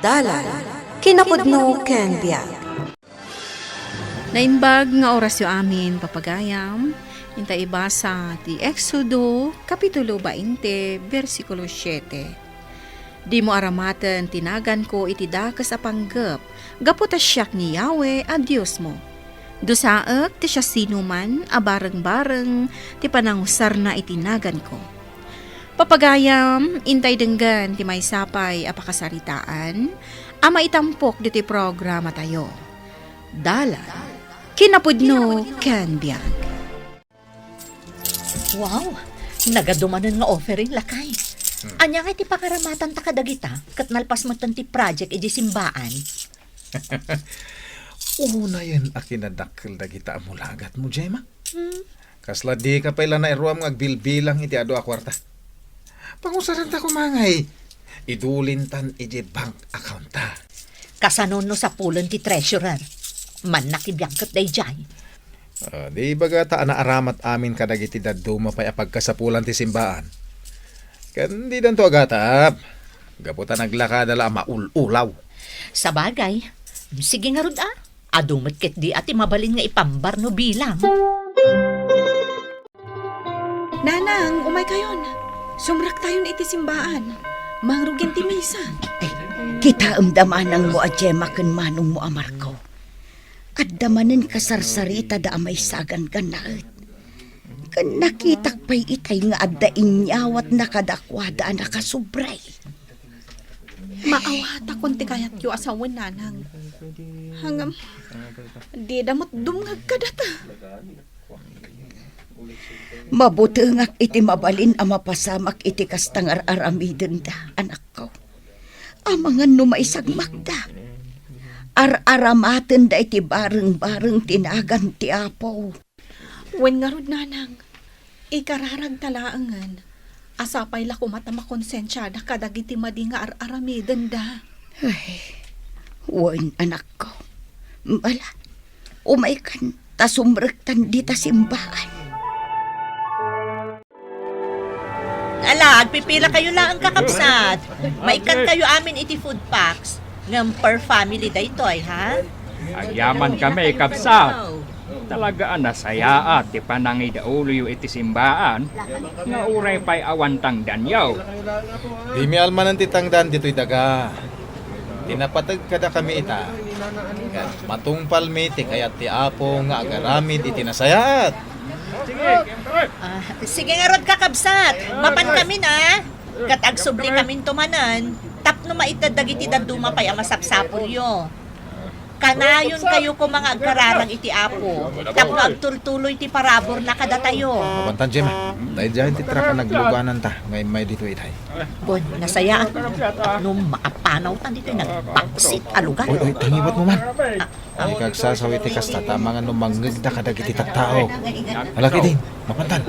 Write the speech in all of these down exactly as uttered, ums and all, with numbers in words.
Dalan, kinapudno ken biag. Naimbag nga orasyo amin, papagayam, inta ibasa ti Exodo, Kapitulo bainte, bersikulo siete. Dimo aramaten ti naganko iti dakes a panggep, gapu ta siak ni Yahweh a Diosmo. Dusaek ti siasinoman a barengbareng ti panangusarna iti naganko. Papagayam, intay denggen ti maysa pay a pakasaritaan a maitampok ditoy programatayo. Dalan, kinapudno ken biag. Wow! Nagadumanen nga offering, lakay. Hmm. Ania ngay ti pangaramatanta kadagita ket nalpas metten ti project idiay simbaan? Unayen a kinadakkel dagita a mulagatmo, Gemma. Hmm. Kasla dika pay la nairuam nga agbilbilang iti adu a kuarta. Pangusaranta koma ngay. Idulintan idiay bank accountta. Kasano no sapulen ti treasurer? Mannakibiag ket daydiay. Ah, di ibagata a naaramat amin kadagiti dadduma pay a pagkasapulan ti simbaan. Ken didanto agatap, gapu ta naglakada la a maul-ulaw. Sabagay, sige ngarud a, adu met ketdi a ti mabalin nga ipambar no bilang. Nanang, umaykayon. Sumrektayon iti simbaan. Mangrugen ti misa. Eh, kitaem da manangmo a Gemma ken manongmo a Marco. Adda manen kasarsaritada a maysa a ganggannaet. Ken nakitak pay itay nga adda inyawatna kadakuada a nakasubray. Maawatakon ti kayatyo a sawen, nanang. Ngem, dida met dumngeg kadata. Mabutengak iti mabalin a mapasamak iti kasta nga ar-aramidenda, anakko. Amangan no maisagmakda. Ar-aramatenda iti bareng-bareng ti nagan ti Apo. Wen ngarud, nanang, ikararagta laengen a sapay la koma ta makonsensiada kadagiti madi nga ar-aramidenda. Ay, wen, anakko. Bala, umaykan ta sumrektan dita simbaan. Ala, agpipila kayo laeng, kakabsat. Maikkan kayo amin iti food packs. Ngem per family daytoy, ha? Agyaman kami, kabsat. Talaga a nasayaat ti panangidauloyo iti simbaan, nga uray pay awan tangdanyo. Dimi almanen ti tangdan ditoy daga. Ti napateg kadakami ita, ket matungpalmi ti kayat ti Apo nga agaramid iti nasayaat. Ah, sige ngarud, kakabsat, mapan kami na, ket agsubli kaminto manen tapno maited dagiti dadduma pay a masapsapulyo. Kanayon kayo koma nga agkararag iti Apo tapno agtultuloy ti paraburna kadatayo. Mapantan, Gemma. Daydiay ti truck a naglugananta nga immay ditoy itay. Bon, nasayaat. No makapanawtan ditoy nagbaksit a lugar. Oy, oy, tangiwatmo man. Ah, ah. Ay, kagsasaw iti kasta, ta amangan no mangngegda kadagiti tattao. Ala ketdin, mapantan.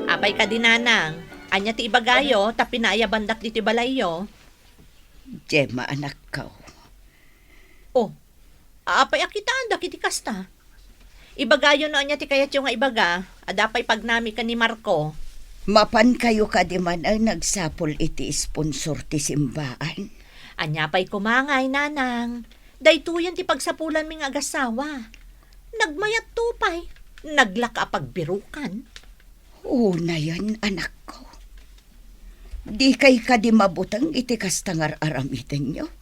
Apay kadi, nanang, ania ti ibagayo ta pinaayabandak ditoy balayyo? Gemma, anakko. Oh, apay a kitaandak iti kasta? Ibagayo no ania ti kayatyo nga ibaga, adda pay pagnami ken ni Marco. Mapankayo kadi man a nagsapul iti sponsor ti simbaan? Ania pay koma ngay, nanang? Daytoyen ti pagsapulanmi nga agassawa. Nagmayatto pay, naglaka a pagbirukan. Unayen, anakko. Dikay kadi mabuteng iti kasta nga ar-aramidenyo?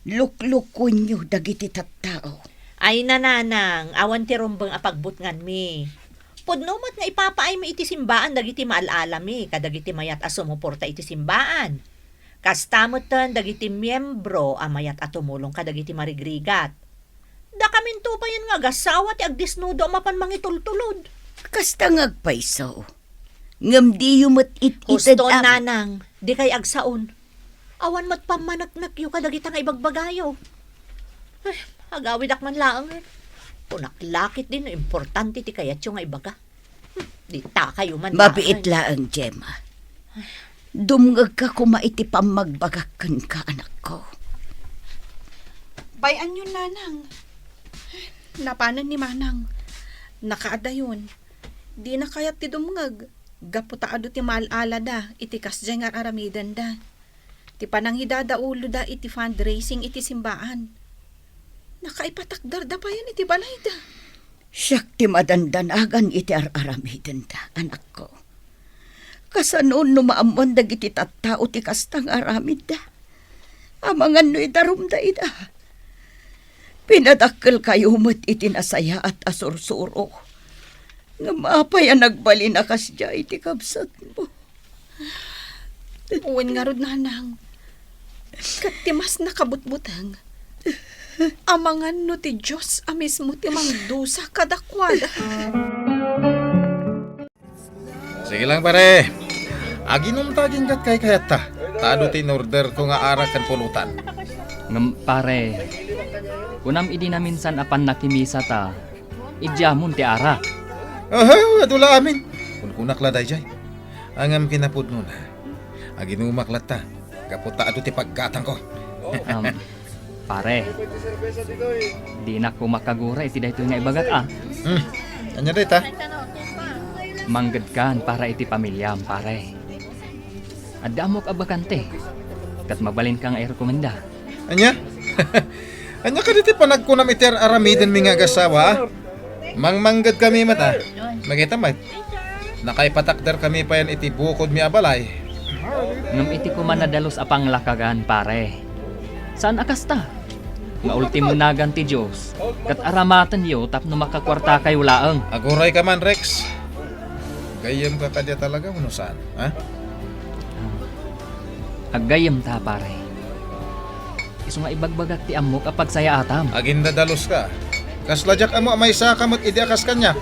Luklukuenyo dagiti tattao. Ay, nanang, awan ti rumbeng a pagbutnganmi. Pudno met nga ipapaaymi iti simbaan dagiti maal-alami kadagiti mayat a sumuporta iti simbaan. Kasta metten dagiti miembro a mayat a tumulong kadagiti marigrigat. Dakaminto payen nga agassawa ti agdesnudo a mapan mangitultulod. Kasta nga agpayso. Ngem diyo met it-ited. Husto, nanang, dikay agsaon. Awan met pammaneknekyo kadagita nga ibagbagayo. Eh, agawidak man laeng. Kunak la ketdi no importante ti kayatyo nga ibaga. Dita kayo man. Mabiit laeng, Gemma. Dumngegka koma iti pammagbagak kenka, anakko. Bay-anyon, nanang. Napanen ni manang. Nakaadayon. Dina kayat ti dumngeg. Gapu ta adu ti maal-alada iti kasdiay nga ar-aramidenda. Ti panangidadauloda iti fundraising iti simbaan, nakaipatakderda payen iti balayda. Siak ti madandanagan iti ar-aramidenda, anakko. Kasano no maammoan dagiti tattao ti kasta nga aramidda? Amangan no idarumda ida. Pinadakkelkayo met iti nasayaat a sursuro. Ngem apay a nagbalin a kasdiay ti kabsatmo? Wen ngarud, nanang, ket ti mas nakabutbuteng, amangan no ti Dios a mismo ti mangdusa kadakuada. Sige lang, pare. Aginumta aginggat kaykayatta. Ta adu ti in-orderko nga arak ken pulutan. Ngem, pare, kunam idi naminsan a pannakimisata, idiamon ti arak. Aha, adu la amin. Kunkunak la daydiay. Ngem kinapudnona, aginumak latta, gapu ta adu ti paggatangko. Um, pare, dinak koma kagura iti daytoy nga ibagak, a. Hmm. Ania dayta? Manggedkan para iti pamiliam, pare. Adda ammok a bakante, ket mabalinka nga irekomenda. Ania? Ania kadi ti panagkunam iti ar-aramidenmi nga agasawa, a? Mangmanggedkami met, a. Makita met. Nakaipatakderkami payen iti bukodmi a balay. Ngem iti koma nadalus a panglakagan, pare. Saan a kasta? Nga ultimo nagan ti Dios, ket aramatenyo tapno makakuartakayo laeng. Agurayka man, Rex. Gayyemka kadi a talaga wenno saan, ha? Aggayyemta, pare. Isu nga ibagbagak ti ammok a pagsayaatam. Agindadaluska. Kasla diak ammo a maysaka met idi a kas kaniak.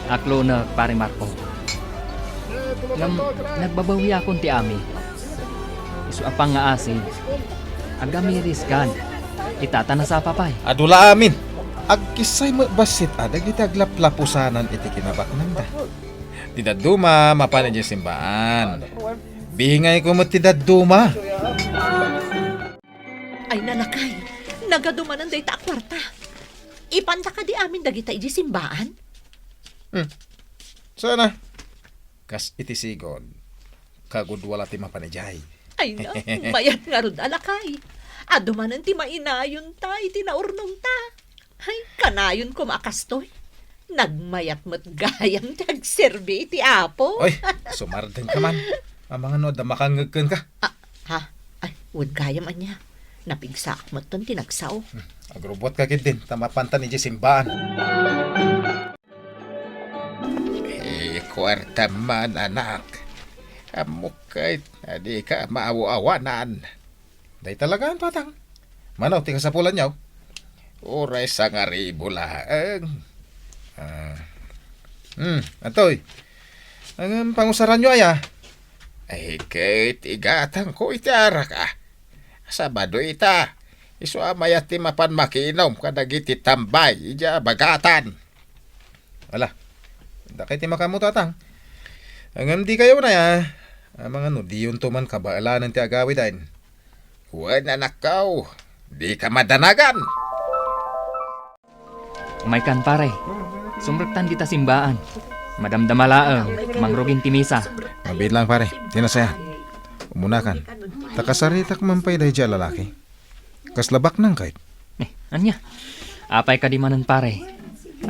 Aklonek, pare Marco. Ngem, nagbabawiakon ti amin. Isu a pangngaasim, agamiriskan. Itata nasapa pay. Adu la amin. Agkissay met bassit a dagiti aglaplapusanan iti kinabaknangda. Ti dadduma, mapan idiay simbaan. Bingayko met ti dadduma. Ay, nalakay. Nagadu manen dayta a kuarta. Ipanta kadi amin dagita idiay simbaan? Hmm. Sana. Kas iti sigud, kagudua la ti mapan idiay. Ay na, mayat ngarud a lakay. Adu manen ti mainayonta iti naurnongta. Ay, kanayon koma a kastoy. Nagmayat met gayam ti agserbi iti Apo. Oy, sumardengka man. Amangan no adda makangngeg kenka. Ah, ha? Ay, wen gayam ania. Napigsaak metten ti nagsao. Hmm, agrubuatka ketdin, ta mapantan idiay simbaan. Eh, kuartam man, anak. Ammok ket a dika maaw-awanan. Dayta laeng, tatang. Mano ti kasapulanyo? Uray sangaribu laeng. Ah. Hmm, atoy. Ngem pangusaranyo aya? Ay, ket igatangko iti arak, a. Sabado ita. Isu a mayat ti mapan makinom kadagiti tambay idiay bagatan. Ala, dakay ti makaammo, tatang. Ngem dikayo unay, a. Amangan no diyonto man kabaelanen ti agawiden. Wen, anakko, dika madanagan. Umaykan, pare. Sumrektan dita simbaan. Madamdama laeng, mangrugin ti misa. Mabiit laeng, pare. Ti nasayaat. Umunakan. Ta kasaritak man pay daydiay a lalaki. Kasla baknang ket? Eh, ania? Apay kadi manen, pare?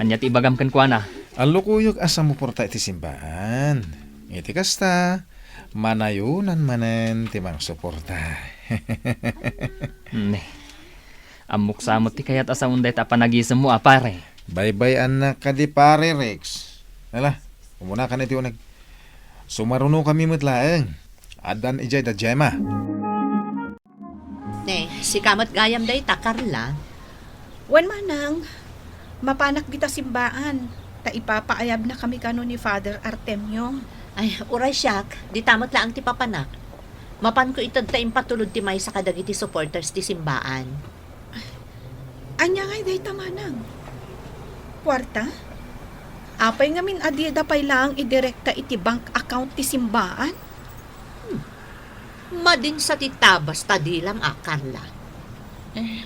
Ania ti ibagam kenkuana? Allukuyok a sumuporta iti simbaan. Iti kasta, manayonan manen ti mangsuporta. Ne. Ammok sa met ti kayat a saon dayta a panagisemmo a, pare. Baybay-annak kadi, pare Rex. Ala, umunakan iti uneg. Sumarunokami met laeng. Addan idiay da Gemma. Ne, sika met gayam dayta, Carla. Wen, manang, mapanak dita simbaan, ta ipapaayabnakami kano ni Father Artemio. Ay, uray siak, dita met laeng ti papanak. Mapanko ited ta impatulod ti maysa kadagiti supporters ti simbaan. Ania ngay dayta, manang? Kuarta? Apay ngamin a dida pay laeng idirekta iti bank account ti simbaan? Hmm. Madin sa ti tabas ta dilam a, Carla. Eh,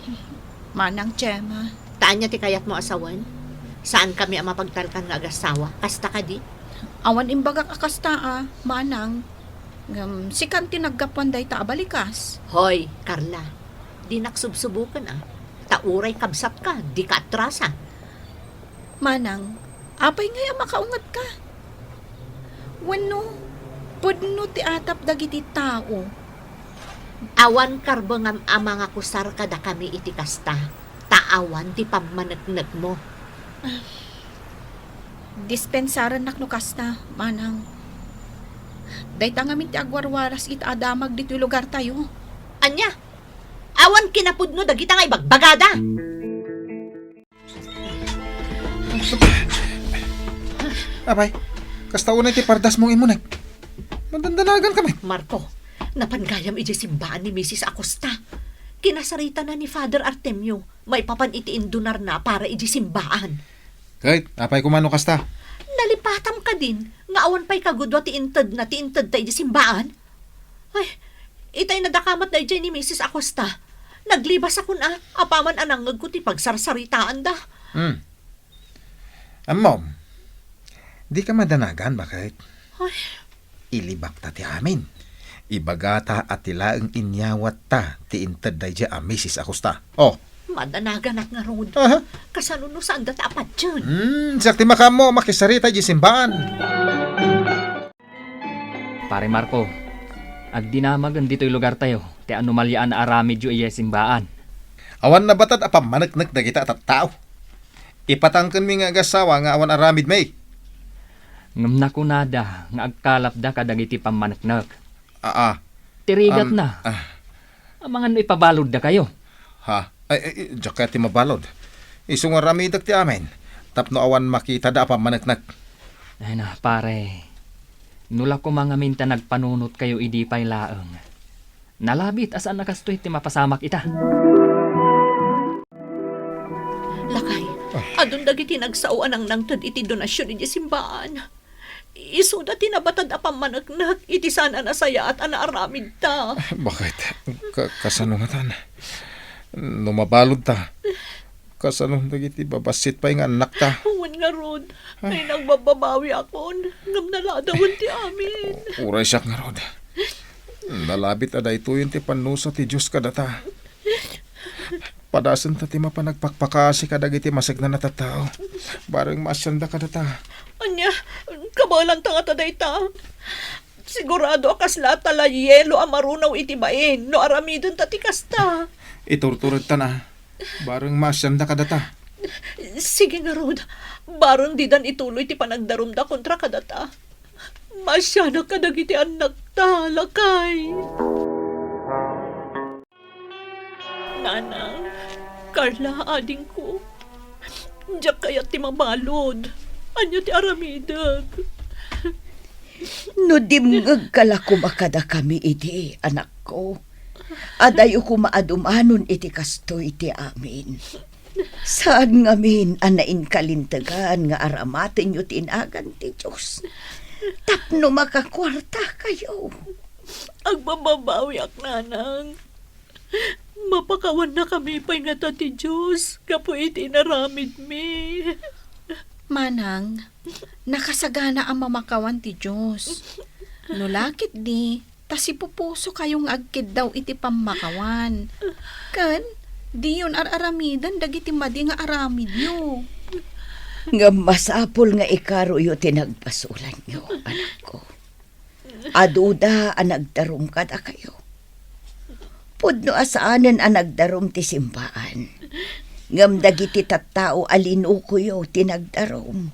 Manang Gemma. Ta ania ti kayatmo a sawen? Saankami a mapagtalkan nga agasawa. Kasta kadi? Awan imbagak a kasta a, Manang. Ngem sikan ti naggapuan dayta a balikas. Hoy, Carla, dinak subsuboken, a. Ta uray kabsatka, dika atrasan. Manang, apay ngay a makaungetka? Wenno, pudno ti atap dagiti tao? Awan karbengam a mangakusar kadakami iti kasta, ta awan ti pammaneknekmo. Dispensarennak no kasta, Manang. Dayta ngamin ti agwarwaras ita a damag ditoy lugartayo. Ania? Awan kinapudno dagita nga ibagbagada? Apay, kasta unay ti pardasmo, Imunek. Madandanagan kami. Marco, napan gayam idiay simbaan ni Misis Acosta. Kinasaritana ni Father Artemio maipapan iti indunarna para idiay simbaan. Ket, apay koma no kasta? Nalipatam kadin nga awan pay kagudua ti intedna ti intedta idiay simbaan? Ay, itay nadakamat daydiay ni Misis Acosta. Naglibasakon a, apaman a nangngegko ti pagsarsaritaanda. Hmm. Ammom, dika madanagan, baket? Ay. Ilibakta ti amin. Ibagata a ti laeng inyawatta ti inted daydiay a Misis Acosta. Oh. Madanaganak ngarud. Aha. Kasano no saanda ta a patien? Hmm, siak ti makaammo, makisarita idiay simbaan. Pare Marco, agdinamagen ditoy lugartayo ti anomalia a naaramidyo idiay simbaan. Awan nabatad a pammaneknek dagita a tattao. Ipatangkenmi nga agassawa nga awan aramidmi. Ngem nakunada nga agkalapda kadagiti pammaneknek. Aa. Ti rigatna. Am, ah. Amangan no ipabaludda kayo. Ha? Ay, ay, ay, diak kayat ti mabalud. Isu nga aramidek ti amin, tapno awan makitada a pammaneknek. Ay na, pare. No la koma ngamin ta nagpanunot kayo idi pay laeng. Nalabit a saan a kastoy ti mapasamak ita. Lakay, ah, adun dagiti nagsao a nangnangted iti donasion idiay simbaan. Isuda ti nabatad a pammaneknek iti saan a nasayaat a naaramidta. Baket? Ka-, kasano ngatan? No mabaludta, kasano dagiti babassit pay nga annakta? Wen ngarud, ah, ay nagbabbabawiakon, ngem naladawen ti amin. Uray siak ngarud. Nalabit a daytoyen ti pannusa ti Dios kadata. Padasenta ti mapan agpakpakaasi kadagiti maseknan a tattao. Bareng maasianda kadata. Ania, kabaelanta ngata dayta? Sigurado a kasla tala yelo a marunaw iti bain no aramidenta ti kasta. Iturturedtan a. Bareng maasianda kadata. Sige ngarud, bareng didan ituloy ti panagdarumda kontra kadata. Maasianak kadagiti annakta, lakay. Nanang, Carla, adingko. Diak kayat ti mabalud. Ania ti aramidek? No dimngegka la koma kadakami idi, anakko, adayo koma a dumanon iti kastoy ti amin. Saan ngamin a nainkalintegan nga aramatenyo ti nagan ti Dios tapno makakuartakayo. Agbababawiak, nanang. Mapakawannakami pay ngata ti Dios gapu iti inaramidmi. Manang, nakasagana a mamakawan ti Dios. No la ketdi, ta sipupusokayo nga agkiddaw iti pammakawan. Ken, diyon ar-aramiden dagiti madi nga aramidyo. Ngem masapul nga ikaroyo ti nagbasolanyo, anakko. Aduda a nagdarum kadakayo. Pudno a saanen a nagdarum ti simbaan, ngem dagiti tattao a linukoyo ti nagdarum.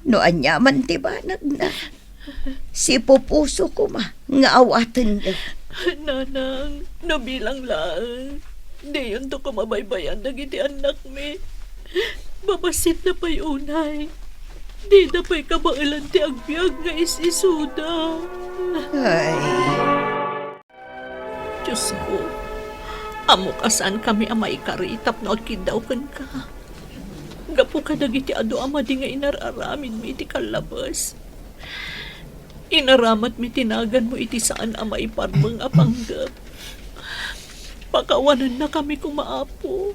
No aniaman ti banagna, sipupuso koma nga awatenyo. Nanang, no bilang laeng, diyonto koma baybay-an dagiti annakmi. Babassitda pay unay. Dida pay kabaelan ti agbiag nga is-isuda. Ay. Diosko, ammok a saankami a maikari tapno agkiddaw kenka. Gapu kadagiti adu a madi nga inar-aramidmi iti kallabes. Inaramatmi ti naganmo iti saan a maiparbeng a panggep. Pakawanannakami koma, Apo.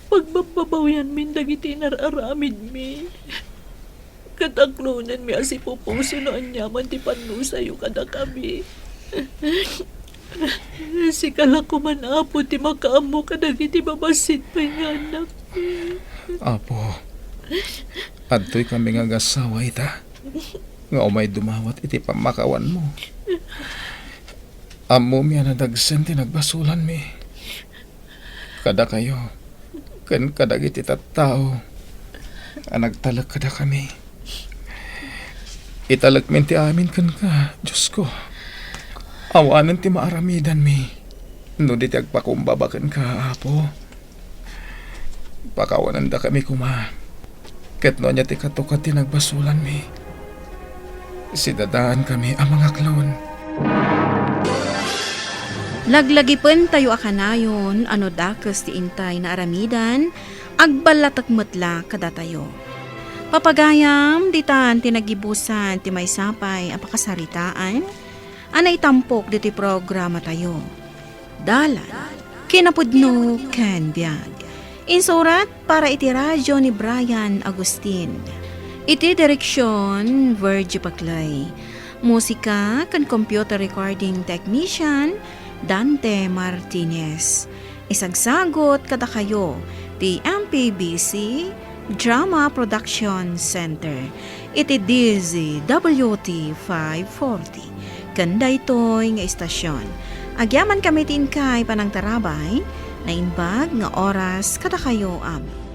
Pagbabbabawianmin dagiti inar-aramidmi. ket aklonenmi a sipupuso no aniaman ti pannusayo kadakami. Sika la koman, Apo, ti makaammo kadagiti babassit pay nga annakmi. Apo, adtoy kami nga agassawa ita, nga umay dumawat iti pammakawanmo. Ammomi a nadagsen ti nagbasolanmi kadakayo ken kadagiti tattao a nagtalek kadakami. Italekmin ti amin kenka, Diosko. Awanen ti maaramidanmi no di ti agpakumbaba kenka, Apo. Pakawanendakami koma. Ket no ania ti katukat ti nagbasolanmi, sidadaankami a mangaklon. Laglagipentayo a kanayon a no dakes ti intay naaramidan, agballatek met la kadatayo. Papagayam, ditan ti nagibusan ti maysa pay a pakasaritaan a naitampok ditoy programatayo. Dalan, kinapudno ken biag. Insurat para iti radio ni Brian Agustin. Iti direksion, Virgie Paclay. Musika ken computer recording technician, Dante Martinez. Isagsagut kadakayo ti M P B C Drama Production Center iti D Z W T five forty. Ken daytoy nga istasyon, agyamankami ti inkay panangtarabay, naimbag nga oras kadakayo amin.